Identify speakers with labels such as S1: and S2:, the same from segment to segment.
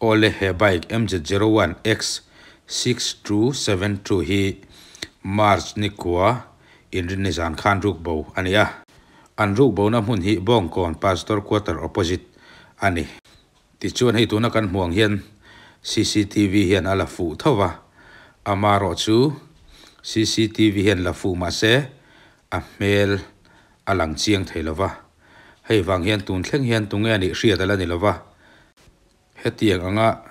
S1: Awle he bike MZ01X 6272 hi March nikua inrinni zan khan ruk bo a ni a. An ruk bona hmun hi Bawngkawn Pastor Quarter opposite a ni. Tichuan hei tuna kan hmuh ang hian cctv hian a la fuh tho va, amarawh chu cctv hian la fuh mahse a hmel a lang chiang thei lo va. Hei vang hian tun thleng hian tunge a nih hriat a la ni lo va. Hetiang anga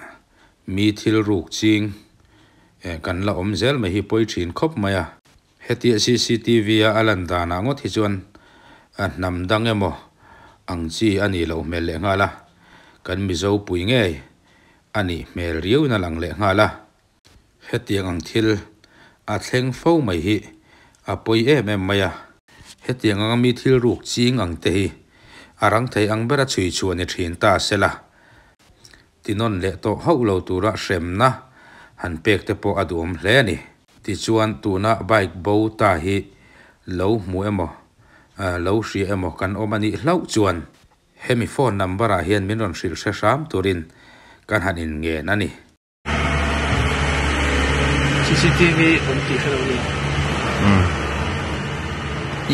S1: mi thil ruk ching kan la awm zel mai hi pawi thin khawp mai a. Hetia cctv a a lan danah ngawt hi chuan a hnam dang emaw ang chi a nih loh hmel leh nghal a, kan Mizo pui ngei a nih hmel riauin a lang leh nghal a. Hetiang ang thil a thleng fo mai hi a pawi em em mai a. Hetiang anga mi thil ruk ching ang te hi a rang thei ang bera chhui chhuah ni thin ta sela. Tinawn leh tawh hauh lo tura hremna han pek te pawh a duhawm hle a ni. Tichuan tuna bike bo ta hi lo hmu emaw, lo hria emaw kan awm a nih hlauh chuan hemi phone number ah hian min rawn hrilh hre hram turin kan han inngen a ni.
S2: Cctv awm tih hre lo nia.
S3: Umm.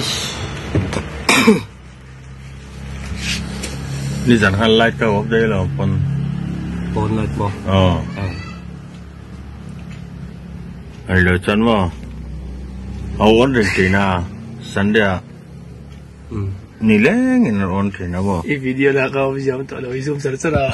S3: Ish. Nizan khan light ka off daih lo pawn.
S2: Pawn light maw?
S3: Aw. Hei lo chuan maw a on reng thin a Sunday ah nileng in a on thin a maw.
S2: I video la ka awm ziam tawh lo i zoom char char a.